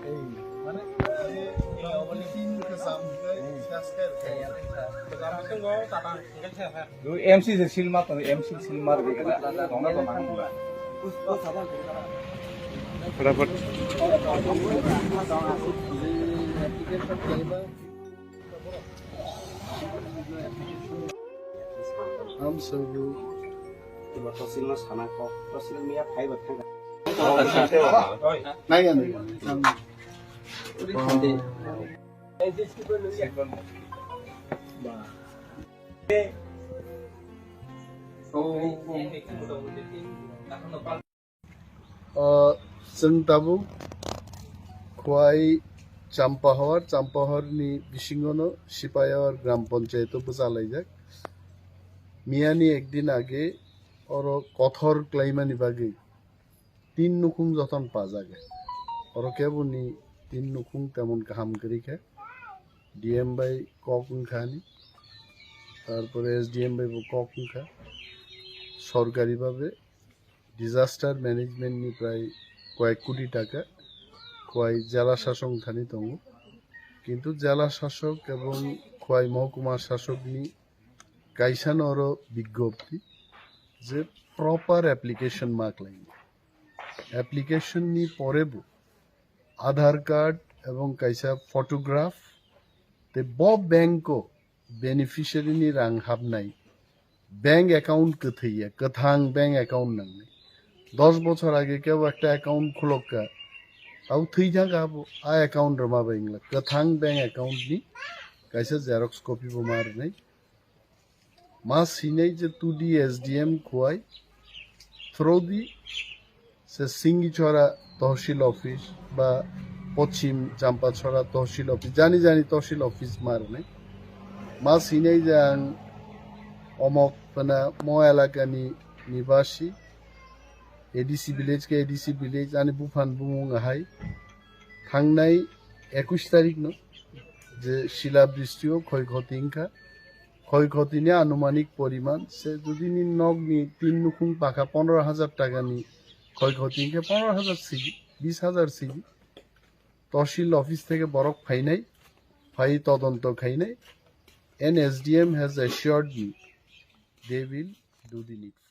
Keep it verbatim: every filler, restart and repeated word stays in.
M C se silma to, M C silma de kada tongna to nang. Fatapat. Am sabu. Tuba tosil no sana ko, tosil miya phai ba thang. Nai ya, nai ya. O, chwng tabuk Khwai Champahor, Champahor ni bisingo no Sipayawar Gram Panchayat o bwchalaijak. Miyani ekdin age oro kothor klaimani bagwi tin nukhung joton pajak. Oro keboni tin nukhung temon kaham kwrwi khe D M bai kok wngkha ani, tarpore S D M bai bo kok wngkha. Sorkari babe disaster management ni prai koyek koti taka Khwai jela sasok thani tongo, kintu jela sasok ebong Khwai mohokuma sasok ni kaisa no oro bigyopti je proper application ma khlai. Application ni pore bo Aadhaar card ebong kaisa photograph te bo bank o beneficiary ni rang habnai bank account kwthwi ya, kwthang bank account nangnai. Dos bochor age kebo ekta account khulokka, tau thwi thangkha abo, a account rwma bai wngla, kwthang bank account ni kaisa xerox copy bo ma rwnai. Ma sinai je two D S D M Khwai through the se Singichora Tohsil Office ba Pochim Champachora Tohsil Office, jani jani Tohsil Office ma rwnai. Ma sinai je ang omok phana mo elakani nibasi, A D C village ke A D C village, ani buphan bumung ahai. Thangnai ekush tarik no je shila bristi o khoi khoti wngkha. Khoi khoti ni anumanik poriman se jodi ni nok ni tin nukhung pakha pondro hajar taka ni khoi khoti wngkhe pondro hajar sigi, bis hajar sigi. Tohsil office theke borok phainai, phai todonto khainai. And S D M has assured me they will do the needful.